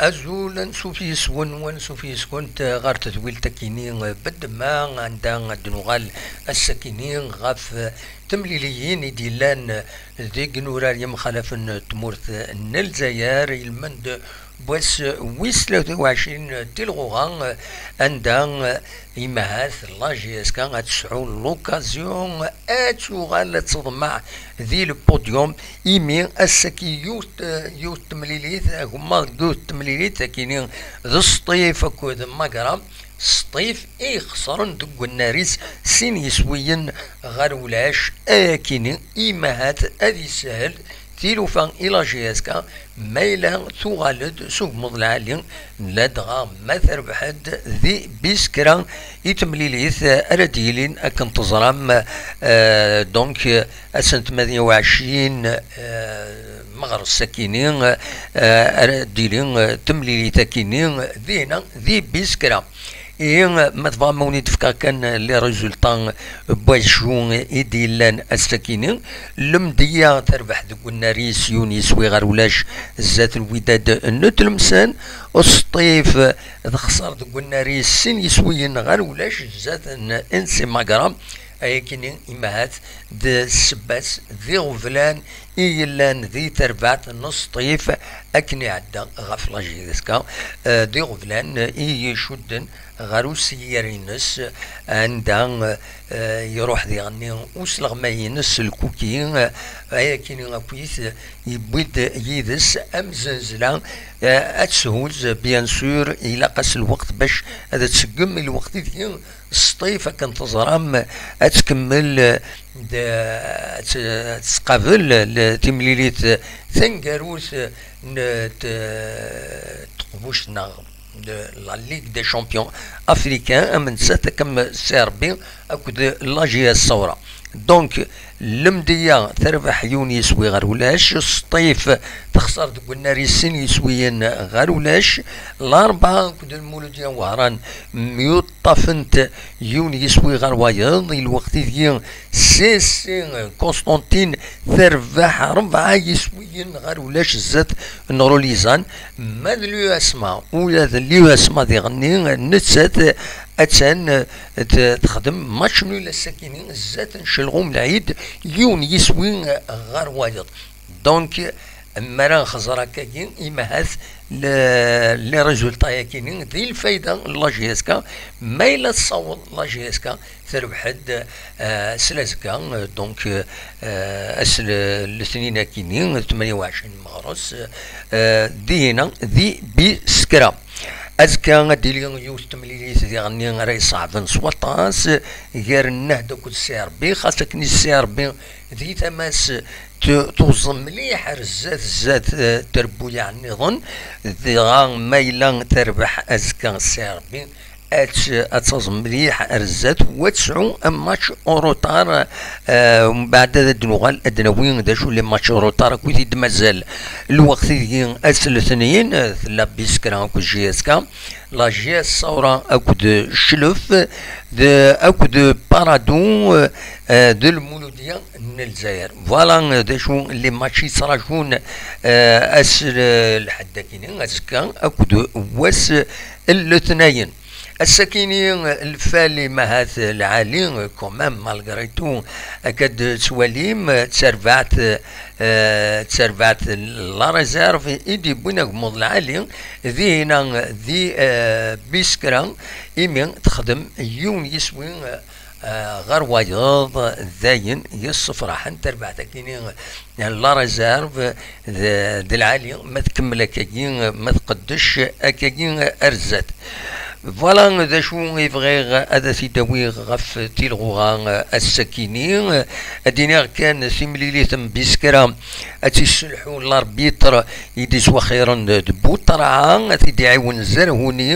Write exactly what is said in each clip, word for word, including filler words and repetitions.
Azul, ansuf yes-wen, ansuf yes-kent ɣer tedwilt akini Bedma, anda ad d-nuɣal ass-akini ɣef temliliyin i d-yellan deg inurar yemxalafen n tmurt n Lezzayer, ilmend n wass wis tlata u ɛecrin tilɣuɣa, anda imahat la J S K ad tesɛu l'occasion ad tuɣal ad teḍmeɛ di le podium, imi ass-agi yiwet, yiwet temlilit, agma deg yiwet temlilit akini d Sṭif akked Magra. Sṭif i ixesren deg unnar-is sin yiswiyen ɣer ulac, akini imahat ad yeshel tilufa i la J S K ma yella tuɣal-d s ugmuḍ lɛali, ladɣa ma terbeḥ-d di Biskra i temlilit ara d-yilin akken teẓram, eh, donc, eh, ass n tmanya u ɛecrin, eh, meɣres akini, eh, ara d-tili, eh, temlilit akini, dinna di Biskra. Ihi, ma tebɣam, ma wen-id-fkeɣ kan les résultats n wacu i d-yellan ass-akini. Lemdeyya terbeḥ deg unnar-is yiwen yiswi ɣer ulac zdat Lwidad n Tlemsan. Sṭif texṣer deg unnar-is sin yiswiyen ɣer ulac zdat n N C Magra. Ayakini imahat d ssebba-s d iɣeblan i yellan di terbaɛt n Sṭif akken iɛedda ɣef la J S K, eh, d iɣeblan i icudden ɣer usiyer-ines, anda, eh, iruḥ diɣenni usleɣmay-ines Lkuki, eh, ayakini akkit yewwi-d yid-s amzenzla, eh, ad tshuz, bien sûr, ilaq-as lweqt bac ad tseggem, i lweqt ideg Sṭif, akken teẓram, ad tkemmel, eh, d-, ad t-, ad tqabel, eh, timlilit taneggarut n t-, teqbuct neɣ de la Ligue des Champions Africains, am nettat, am Serbie akked la J S Saoura. Donc, Lemdeyya terbeḥ yiwen yiswi ɣer ulac, Sṭif texṣer deg unnar-is sin yiswiyen ɣer ulac, Larebɛa akked Lmuludya Wehran myuṭṭafent yiwen yiswi ɣer wayeḍ, i lweqt ideg C C Constantine terbeḥ rebɛa yiswiyen ɣer ulac zdat n Rolizan, ma d l'U S M A, ula d l'U S M A diɣenni nettat attan t-, texdem match nul ass-akini zdat n Celɣum Lɛid, yiwen yiswi ɣer wayeḍ. Donc, mi ara nxeẓer akkagi, imahat le-, les résultats-yakini di lfayda n la J S K, ma yella tessaweḍ la J S K terbeḥ-d, eh, s lazekka, eh, donc, eh, ass l-, letnin-akini, tmanya u ɛecrin meɣres, eh, dihina di Biskra. Azekka ad d-tili yiwet temlilit diɣenni ara iṣeɛben s waṭas gar Nnehda akked C R B, xas akken i C R B di tama-s t-, tuẓem mliḥ ar zdat, zdat, eh, trebbuyaɛ nniḍen, dɣa ma yella terbeḥ azekka C R B, ad, ad taẓ mliḥ ar zdat, u ad tesɛu un match en retard, eh, mbeɛd ad d-nuɣal ad d-nawi d acu les matchs en retard akkit i d-mazal. Lweqt ideg ass letnin, eh, tella Biskra akked J S K, la J S Saoura akked Clef, d, akked Paradou, eh, d Lmuludya n Lezzayer. Voilà, eh, d acu les matchs yettrajun, eh, ass l-, lḥedd akini, azekka akked wass letnayen. Ass-akini, lfal imahat lɛali, quand même, malgré tout, akka d-tettwalim, d tarbaɛt, eh, d tarbaɛt n la réserve i d-yewwin agmuḍ lɛali, dihina di, eh, Biskra, imi texdem yiwen yiswi, eh, ɣer wayeḍ, dayen yessefraḥen tarbaɛt-akini n la réserve d, d lɛali, ma tkemmel akkagi, ma tqeddec akkagi ar zdat. Voilà d acu i bɣiɣ ad t-id-awiɣ ɣef tilɣuɣa ass-akini. Ad d-iniɣ kan timlilit n Biskra ad tt-yesselḥu l'arbitre i d-yettwaxxiren d Buṭerɛa, ad t-id-iɛiwen Zerhuni,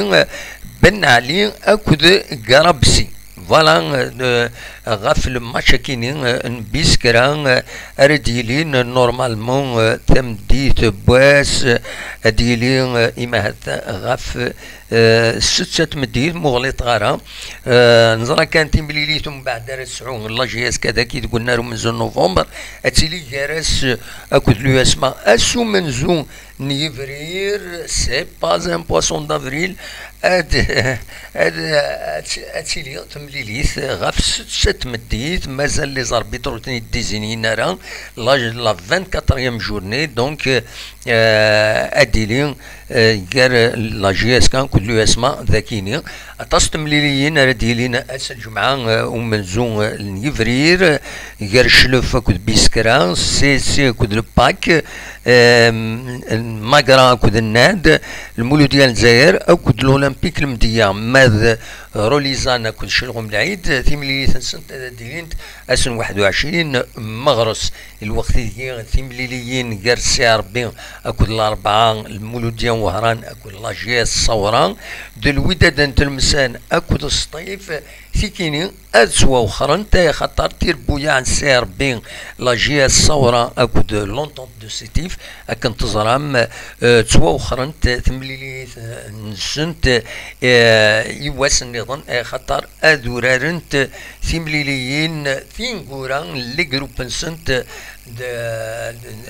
Ben Ɛli akked Garabsi. Voilà, euh, ɣef le match akini, euh, n Biskra, euh, ara d-yilin, euh, normalement, euh, tameddit n wass, euh, ad d-yili, euh, imahat ɣef, euh, setta n tmeddit, muɣliṭ ara. Euh, neẓra kan timlilit umbeɛd ara tesɛu la J S K dagi deg unnar umenzu n novembre, ad tili gar-as, euh, akked l'U S M A ass umenzu n yebrir, c'est pas un poisson d'avril. Ad, ad, ad, ad tili temlilit ɣef setta tmeddit, mazal les arbitres ur ten-id-désignin ara, la, la vingt-quatrième journée, donc, euh, ad d-tili, euh, gar la J S K akked l'U S M A dagini. Aṭas n temliliyin ara d-yilin ass n lǧemɛa, eh, umenzu, eh, n yebrir, eh, gar Cclef akked Bisekra, C C akked Lepak, eh, Magra akked Nnad, Lmuludya n Lezzayer akked l'Olympique Lemdeyya, ma d Rolizan akked Celɣum Lɛid, timlilit-nsent ad d-ilint ass n waḥed u ɛecrin meɣres. Lweqt-agi, timliliyin gar C R B akked Larebɛa, Lmuludya n Wehran akked la J S Ṣawra, d Lwidad n Tlemsan akked Sṭif, tikini ad ttwawexxrent, axaṭer tirebbuyaɛ n C R B, la J S Ṣawra akked l'Entente de Sétif, akken teẓram, eh, ttwawexxrent temlilit-nsent, eh, i wass nniḍen, axaṭer ad urarent timliliyin tineggura n les groupes-nsent, de, de,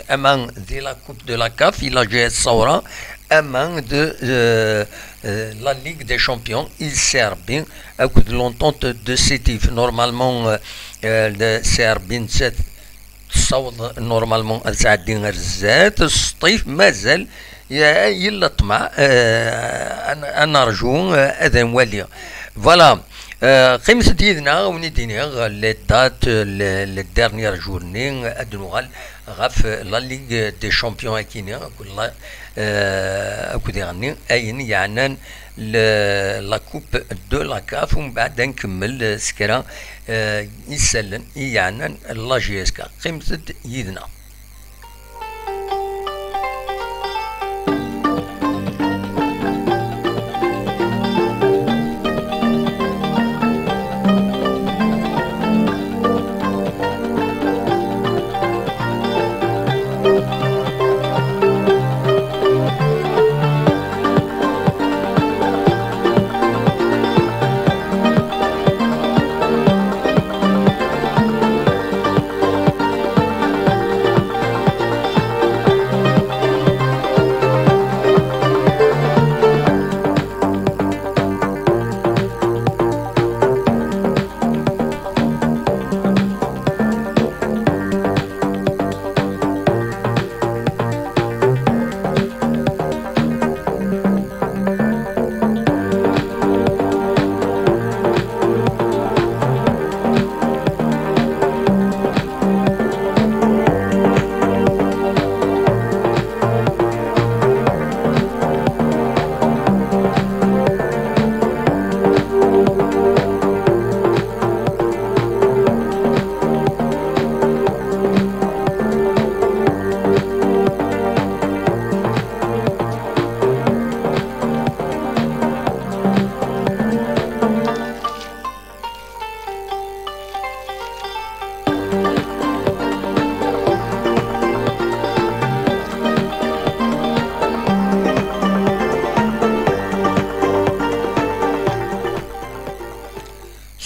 ama di la Coupe de la CAF i la J S Ṣawra, ama de, euh, euh, la Ligue des Champions i C R B akked l'Entente de Sétif. Normalement, euh, euh, le C R B nettat tessaweḍ normalement ad tɛeddi ar zdat, Sṭif mazal, ya-, yella ṭṭmeɛ, euh, ad, ad nerju, euh, ad nwali. Voilà. Euh, qqimet-d yid-neɣ, ad wen-id-iniɣ les dates, les, les dernières journées, ad nuɣal ɣef la Ligue des Champions akini, akked la, euh, akked iɣenni, ayen yeɛnan le, la Coupe de la CAF, umbeɛd ad nkemmel, euh, s kra, euh, isallen i yeɛnan la J S K. Qqimet-d yid-neɣ.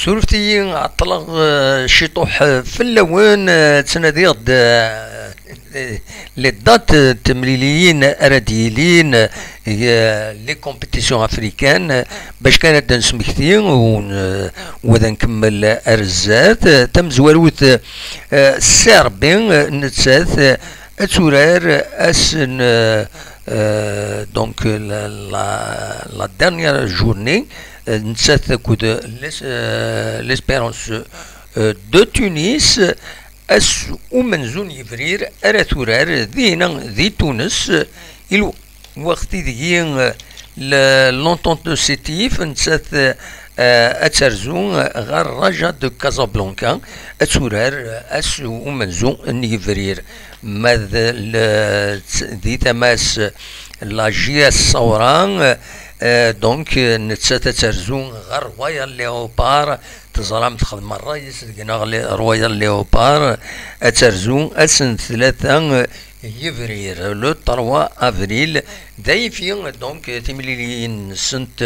Surfet-iyi, ɛeṭṭleɣ, eh, ciṭuḥ, eh, fell-awen, eh, ttnadiɣ-d, eh, les dates n temliliyin ara d-yilin, eh, les compétitions africaines, eh, bac kan ad d-nesmekti u n-, u ad nkemmel ar zdat. Eh, tamezwarut, eh, Serbie, eh, nettat, eh, ad turar ass n, eh, eh, donc, la, la, la dernière journée, eh, nettat akked l'Es-, eh, l'Espérance, eh, de Tunis, ass umenzu n yebrir ara turar dinna di Tunes, i lweqt ideg, eh, l-, l'Entente de Sétif nettat, eh, ad terzu ɣer Raja de Casablanca, ad turar ass umenzu n yebrir. Ma d l-, di tama-s, la J S Sawra, eh, donc, eh, nettat ad terzu ɣer Royal Léopard. Teẓram, texdem ṛṛay-is deg-neɣ, Royal Léopard, ad terzu ass n tlata, eh, Yebrir, le trois avril, d ayfi, donc, timliliyin-nsent,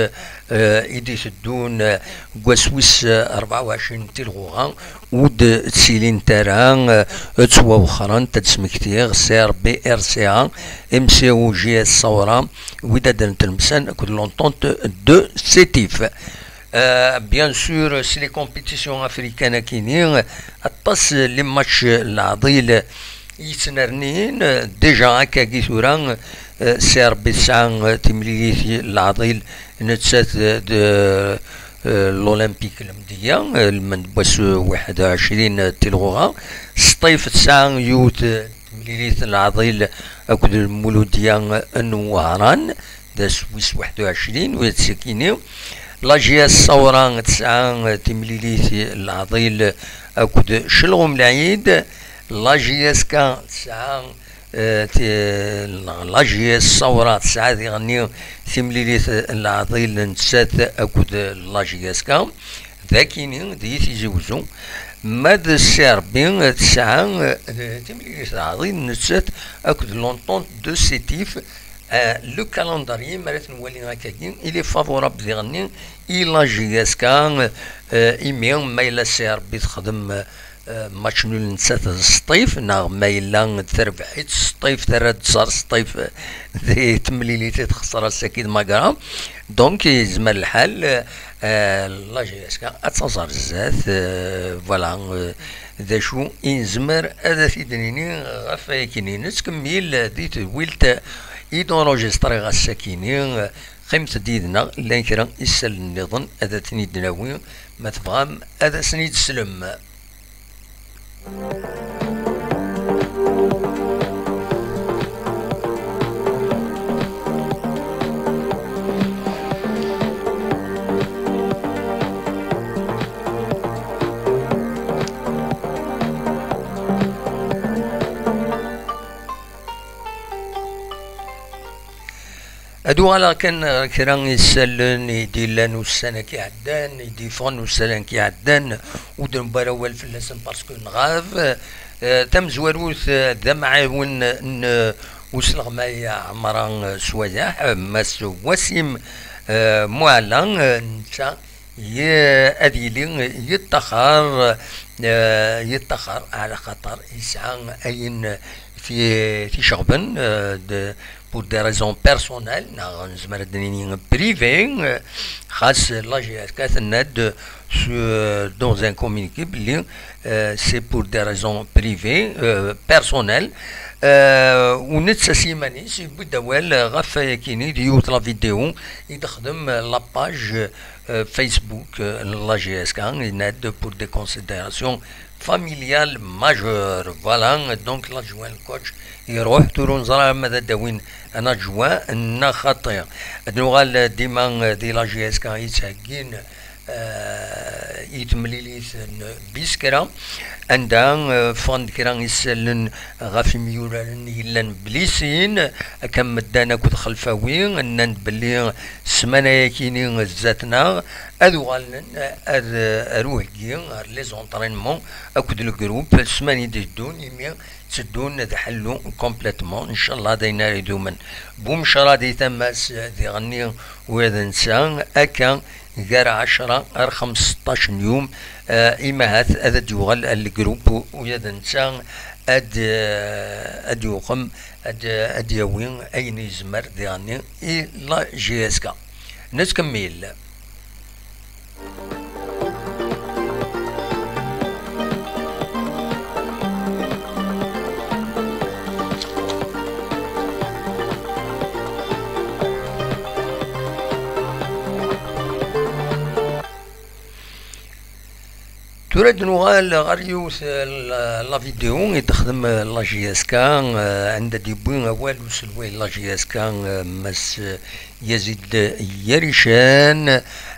euh, i d-iteddun, euh, deg wass wis, euh, rebɛa u ɛecrin n tilɣuɣa, ur d-ttilint ara, euh, ttwawexxrent, ad d-smektiɣ, C R B R C A, M C O J S Sawra, Wydad n Tlemsan akked l'Entente de Sétif. Euh, bien sûr, c'est les compétitions africaines akini, aṭas les matchs n leɛḍil yettnernin, déjà akkagi tura, euh, C R B tesɛa, euh, timlilit n leɛḍil nettat, euh, d, euh, l'Olympique Lemdeyya, euh, lmend n wass, euh, waḥed u ɛecrin tilɣuɣa, Sṭif tesɛa yiwet, euh, timlilit n leɛḍil akked Lmuludya n Wehran, d ass wis waḥed u ɛecrin, u sakini. La J S Sawra tesɛa timlilit n leɛḍil akked Celɣum Lɛid. La J S K tesɛa, eh, ti-, la J S Sawra tesɛa diɣenni timlilit n leɛḍil nettat akked la J S K. D akini, di Tizi Wezzu. Ma d C R B tesɛa, eh, timlilit n leɛḍil nettat akked l'Entente de Sétif. Euh, le calendrier, mi ara t-nwali akkagi, il est favorable diɣenni i la J S K, euh, imi ma yella C R B texdem, euh, match nul nettat d Sṭif, neɣ ma yella terbeḥ-itt Sṭif, terra-d ẓer Sṭif di temlilit i texṣer ass-agi d Magra. Donc, yezmer lḥal, euh, la J S K ad taẓ ar zdat, euh, voilà, euh, d acu i nezmer ad t-id-nini ɣef wayen-nni. Nettkemmil di tedwilt i d-enregistriɣ ass-akini. Qqimet-d yid-neɣ, llan kra isallen nniḍen ad ten-id-nawi, ma tebɣam ad asen-id-teslem. Ad uɣaleɣ kan ɣer kra n yisallen i d-yellan ussan-agi iɛeddan, i d-yeffɣen ussan-agi iɛeddan, ur d-newwi ara awal fell-asen parce que nɣab. Eh, tamezwarut, eh, d amɛiwen n, eh, usleɣmay Ɛemra, eh, Swayeḥ, eh, Mass Wasim, eh, Muɛella, eh, netta ye-, ad yili yeṭṭaxer, eh, yeṭṭaxer ɛla xaṭer yesɛa ayen ti-, ticeɣben, eh, de, pour des raisons personnelles, neɣ nezmer ad d-nini privées, eh, xas la J S K tenna-d su-, dans un communiqué belli, eh, c'est pour des raisons privées, eh, personnelles. Eh, u netta s yiman-is yewwi-d awal ɣef wayakini di yiwet la vidéo i d-texdem la page, eh, Facebook, eh, n la J S K, yenna-d pour des considérations familiales majeures. Voilà, donc l'adjoint le coach iruḥ, tura ur neẓra ma ad d-awin un adjoint neɣ xaṭi. Ad nuɣal dima di la J S K yettheggin, eh, i temlilit n Biskra, anda, eh, ffɣen-d kra isallen ɣef imyuraren yellan blisin, akka meddan akked Xelfawi, nnan-d belli ssmana-yakini zdat-neɣ ad uɣalen ad, ar uheggi, ar les entraînements akked le groupe, ssmana i d-iteddun, imi tteddun ad ḥellun complètement, ncallah d ayen ara idumen. Bumecra di tama-s diɣenni ula d netta akka gar ɛecra ar xemseṭṭac n yum, eh, imahat ad d-yuɣal le groupe ula d netta ad, eh, ad yuqem, ad, ad yawi ayen yezmer diɣenni i la J S K. Nettkemmil. Tura ad nuɣal ɣer yiwet, eh, la, la vidéo i texdem, eh, la J S K, eh, anda d-yewwi awal uselway n la J S K, eh, Mass, eh, Yazid Yarican,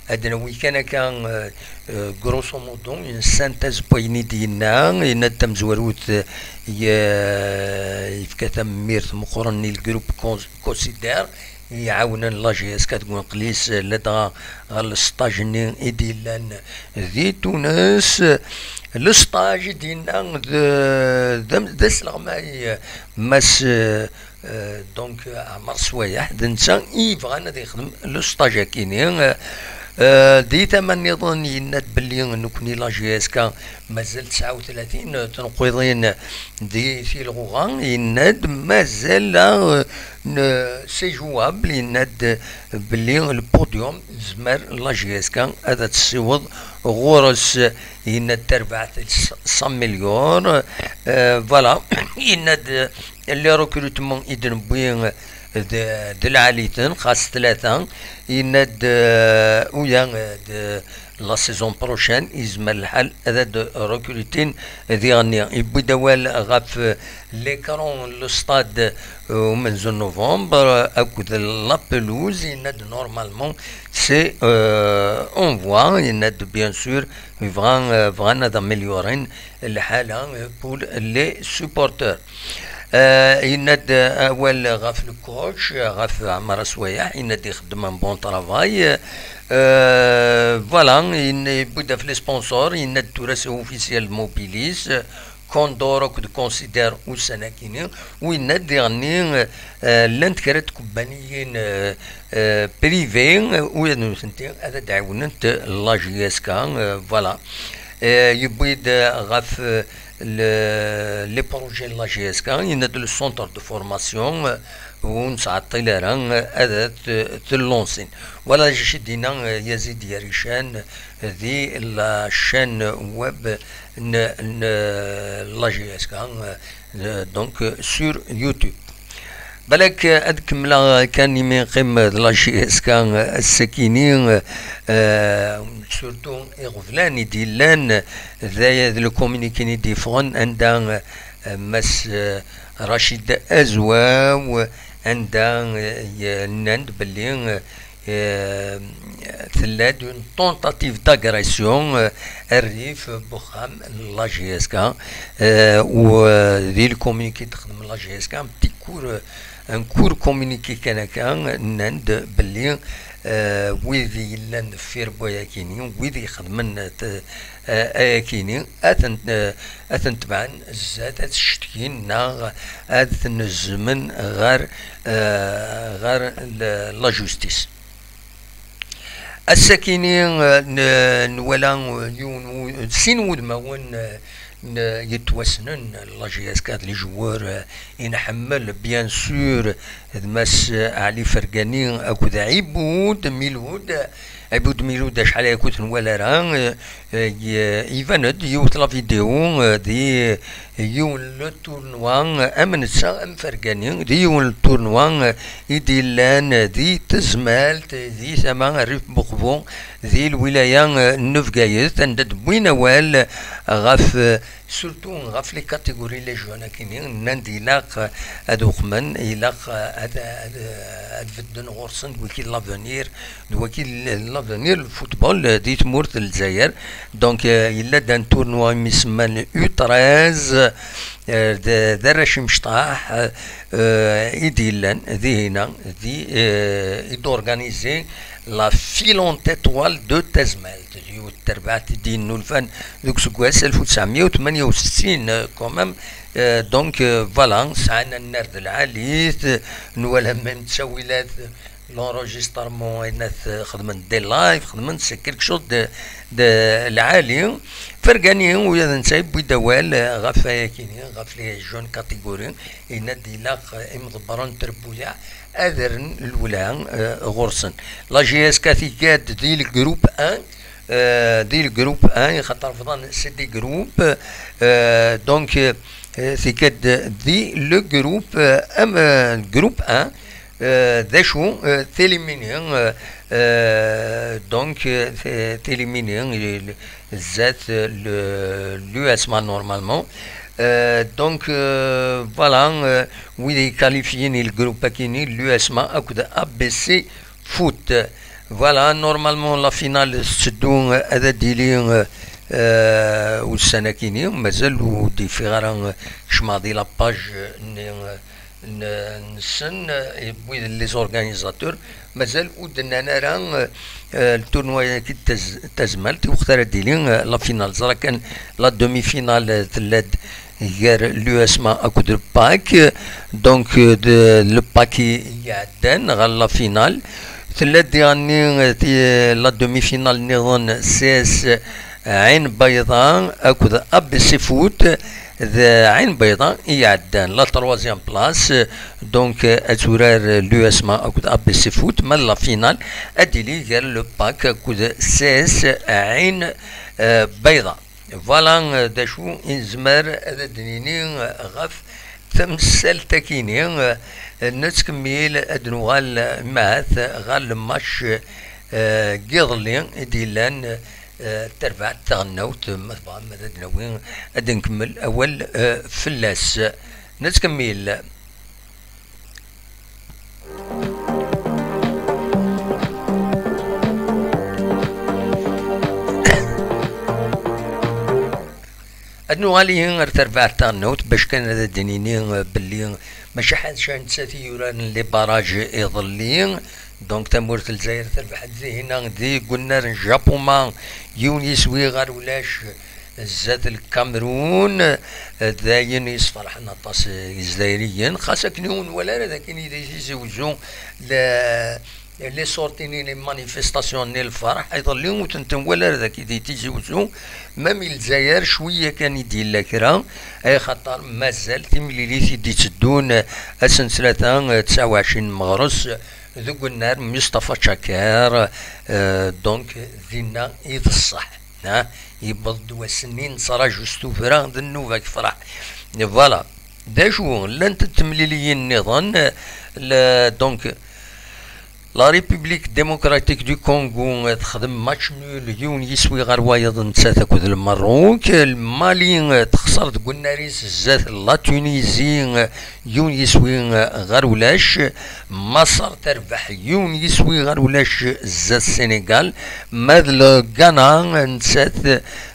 Ad nawi kan akka, euh, euh, grosso modo, une synthèse n wayen i d-yenna. Yenna-d tamezwarut, euh, ye-, yefka tanemmirt meqqren i le groupe Cons-, Consider, iɛawnen la J S K deg unqel-is, ladɣa ɣer lesṭaj-nni i d-yellan di Tunes. Lesṭaj i d-yenna d, d, d asleɣmay, Mass, euh, euh, donc, euh, Ɛmer Swayeḥ, d netta i yebɣan ad yexdem lesṭaj-akini. Euh, euh, di tama nniḍen, yenna-d belli nekni la J S K mazal tesɛa u tlatin tneqqiḍin di tilɣuɣa, yenna-d mazal la, euh, n-, c'est jouable, yenna-d belli le podium yezmer la J S K ad tessiweḍ ɣur-s, yenna-d tarbaɛt cent millions. Euh, voilà, yenna-d les recrutements i d-newwi d, d lɛali-ten, xas tlata, yenna-d, euh, uya, euh, d la saison prochaine, yezmer lḥal ad d-recrutin diɣenni. Yewwi-d awal ɣef l'écran n le stade, euh, umenzu n novembre, euh, akked la pelouse, yenna-d normalement c'est, euh, en voie, yenna-d bien sûr, bɣan, euh, bɣan ad amélioren lḥala, euh, pour les supporters. Euh, yenna-d, euh, awal ɣef le coach, euh, ɣef Ɛmer Swayeḥ, yenna-d ixeddem un bon travail. Euh, voilà, yenna-, yewwi-d ɣef les sponsors, yenna-d tura c'est officiel, Mobilis, Condor akked Consider ussan-akini, u yenna-d diɣenni, euh, llant kra n tkebbaniyin, euh, euh, privées, euh, u nutenti ad d-ɛiwnent la J S K, euh, voilà. Euh, yewwi-d, euh, ɣef, euh, le, les projets n la J S K, yenna-d le centre de formation, euh, ur nettɛeṭṭil ara, euh, ad t-, t-lansin. Voilà acu i d-yenna, euh, Yazid Yarican, euh, di la chaîne web n, n la J S K, euh, donc, euh, sur YouTube. Balak, euh, ad kemmleɣ, euh, kan imi qqim, euh, d la J S K, euh, ass-akini, euh, euh, surtout iɣeblan i d-yellan, euh, d aya d le communiqué-nni d-yeffɣen anda, euh, euh, Mass, euh, Rachid Azwaw, anda, euh, y-, nnan-d belli, euh, euh, tella-d une tentative d'agression, euh, rrif n uxxam n la J S K, euh, u, euh, di le communiqué texdem la J S K, un petit court, euh, un court communiqué kan akka, nnan-d belli, euh, wid yellan deffir n wayakini, wid ixedmen, euh, ayakini, ad ten, euh, ad ten-tebɛen zdat, ad ccetkin neɣ ad ten-zzmen ɣer, euh, ɣer le, la justice. Ass-akini, euh, n-, nwala, euh, yiwen wu-, sin wudmawen, euh, n-, yettwassnen, la J S K d les joueurs, euh, i nḥemmel, bien sûr, d Mass, euh, Ɛli Fergani akked Ɛibud Milud. Ɛibud Milud acḥal aya ur t-nwala ara, euh, euh, y-, iban-d yiwet la vidéo, euh, di yiwen le tournoi, euh, am netta am Fergani, di yiwen le tournoi, euh, i d-yellan, euh, di Tezmalt, di tama rrif n Uqbu, di lwilaya, euh, n Bgayet, anda d-wwin awal, euh, ɣef, euh, surtout ɣef les catégories, les jeunes akini, nnan-d ilaq, euh, ad uqmen, ilaq, euh, ad, ad, ad bedden ɣur-sen d wiki n l'avenir, d waki l-, l'avenir n football, euh, di tmurt n Lezzayer. Donc, euh, yella-d un tournoi imi semman U treize, euh, d, d arrac imecṭaḥ, euh, i d-yellan dihina, di, euh, i d-organiser la filante étoile de Tazmalt, yiwet terbaɛt i d-yennulfan deg useggas alef u tesɛemya u tmenya u settin, euh, quand même. Euh, donc, euh, voilà, sɛan annar d lɛali, euh, nwala même ttawilat, l'enregistrement, ayen at-, xedmen des lives, xedmen c'est quelque chose de, de lɛali. Fergani, ula d netta yewwi-d awal, euh, ɣef ayakini, ɣef les jeunes catégories, yenna-d ilaq, euh, imḍebbren n trebbuyaɛ ad rren lwelha, euh, ɣur-sen. La J S K tigad di le groupe un, euh, di le groupe un, xaṭer bḍan c'est des groupes, euh, donc, euh, tigad di le groupe, euh, am, euh, groupe un, euh, d acu, euh, t'éliminer, euh, euh, donc, euh, t'é-, t'éliminer, euh, zdat, euh, le, l'U S M A normalement. Euh, donc, euh, voilà, euh, wid i qualifyin i le groupe akini, l'U S M A akked A B C Foot. Voilà, normalement la finale tetteddu ad d-tili, euh, ussan-akini, mazal ur d-yeffiɣ ara, euh, kecmeɣ di la page-nni, euh, n-, nsen, euh, wid les organisateurs, mazal ur d-nnan ara, euh, euh, le tournoi-agi n taz-, tazmalt, i waqt ara d-tili, euh, la finale. Ẓra kan, la demi-finale, euh, tella-d gar l'U S M A akked le pack. Donc, euh, de, le pack i iɛeddan ɣer la finale. Tella-d diɣenni, euh, ti-, la demi-finale nniḍen, C S Ɛin Bayḍa akked A B C Foot, d Ɛin Bayḍa i iɛeddan. La troisième place, euh, donc, euh, ad turar, euh, l'U S M A akked A B C Foot, ma la finale ad d-tili gar le pack akked C S Ɛin, euh, Bayḍa. Voilà, euh, d acu i nezmer ad d-nini, euh, ɣef temsalt-akini. Euh, nettkemmil ad nuɣal, euh, mahat ɣer le match, euh, n yiḍelli i d-yellan, euh, tarbaɛt taɣelnawt, ma tebɣam ad d-nawi, ad nkemmel awal, euh, fell-as. Nettkemmil. Ad nuɣal ihi ar terbaɛt taɣelnawt, bac kan ad d-nini, eh, belli maca ḥaca nettat i yuraren les barrages iḍelli. Donc tamurt n Lezzayer terbeḥ-d dihin di Gunnar n Japoma, yiwen yiswi ɣer ulac, zdat Lkamerun. D ayen yesferḥen aṭas, eh, Izzayriyen, xas akken ur nwala ara d akken i d Tizi Wezzu, le-, les sorties-nni, les manifestations-nni n lferḥ iḍelli, ur tent-nwala ara d akken i d Tizi Wezzu, même i Lezzayer cwiya kan i d-yella kra, axaṭer mazal timlilit i d-itteddun, eh, ass n ttlata, eh, tesɛa u ɛecrin meɣres, deg unnar Mustafa Caker, euh, donc, dinna i d ṣṣeḥ, ah, yewweḍ-d wass-nni nettraǧu s tuffra d nnuba n yefraḥ. Voilà. D acu, llant temliliyin nniḍen, le-, donc, la République démocratique du Congo, euh, texdem match nul, yiwen yiswi ɣer wayeḍ, nettat akked Lmerruk. Le Mali, euh, texṣer deg unnar-is zdat la Tunisie, euh, yiwen yiswi, eh, ɣer ulac. Maṣer terbeḥ yiwen yiswi ɣer ulac zdat Senegal. Ma d Ghana, nettat,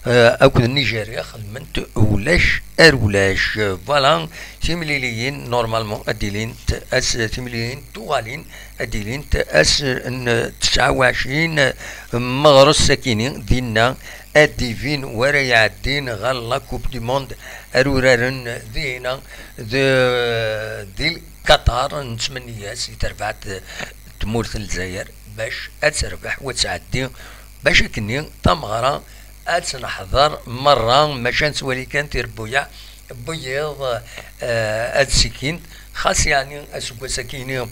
eh, akked Nigeria xedment ulac ar ulac. Voilà, timliliyin normalement ad d-ilint ass, timliliyin tuɣalin ad d-ilint ass n tesɛa u ɛecrin meɣres akini, dinna ad d-ibin wara iɛeddin ɣer la Coupe du Monde, ar uraren dihina d-, di Qatar. Nettmenni-as i terbaɛt tmurt n Lezzayer bac ad terbeḥ u ad tɛeddi, bac akkenni tameɣra ad tt-neḥḍer merra, maca nettwali kan tirebbuyaɛ n wiyiḍ, eh, ad ssikint, xas yeɛni aseggas-akini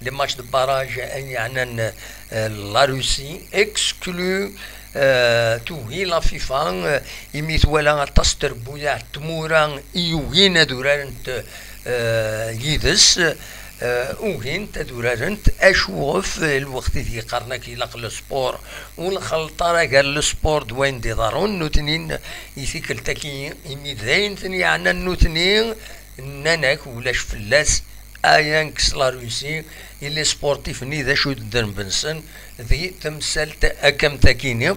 les matchs de barrage ayen yeɛnan, eh, la Russie exclu, eh, tugi la FIFA, eh, imi twala aṭas n trebbuyaɛ n tmura i yugin ad urarent, eh, yid-s, eh, ugint ad urarent, acuɣef, eh, lweqt i d-yeqqaren-ak ilaq le sport, ur nxelleṭ ara gar le sport d wayen d-iḍerrun nutni i tikkelt-agi, imi d ayen ten-yeɛnan nutni, nnan-ak ulac fell-as, ayank s la Russie, i les sportifs-nni d acu d ddrenb-nsen di temsalt akkamt-akini.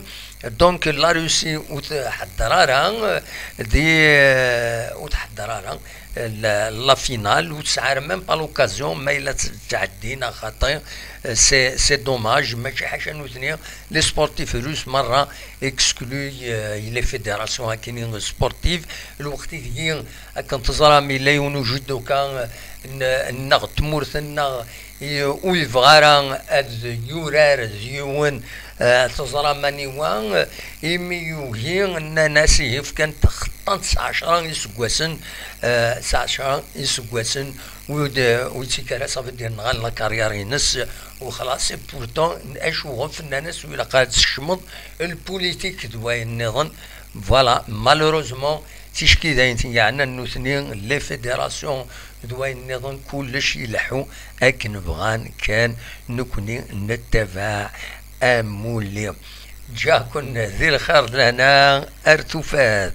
Donc la Russie ur tḥedder ara, di, ur tḥedder ara la, la finale, ur tesɛi ara même pas l'occasion ma yella tt-, ttɛeddin, axaṭi, c'est, c'est dommage, mačči ḥaca nutni, les sportifs russes merra exclus, euh, les fédérations akini sportives. Lweqt i deg-i, akken teẓram, yella yiwen ujudoka, euh, n-, nneɣ tmurt-nneɣ, i-, ur yebɣi ara ad yurar d yiwen, euh, teẓram aniwa, euh, imi yugi, nnan-as ihi fkan-t xeṭṭan tesɛa ɛecra iseggasen, euh, tesɛa ɛecra iseggasen, ur d-, ur yettak ara, ça veut dire nɣan la carrière-ines, u xlaṣ, et pourtant, acuɣef nnan-as ur ilaq ara ad tsekcmeḍ lpulitik d wayen nniḍen. Voilà, malheureusement, ticki d ayen ten-yeɛnan nutni, les fédérations d wayen nniḍen, kullec ileḥḥu akken bɣan kan, nekni nettabaɛ amulli. Ǧǧiɣ-ken di lxir d lehna, ar tufat.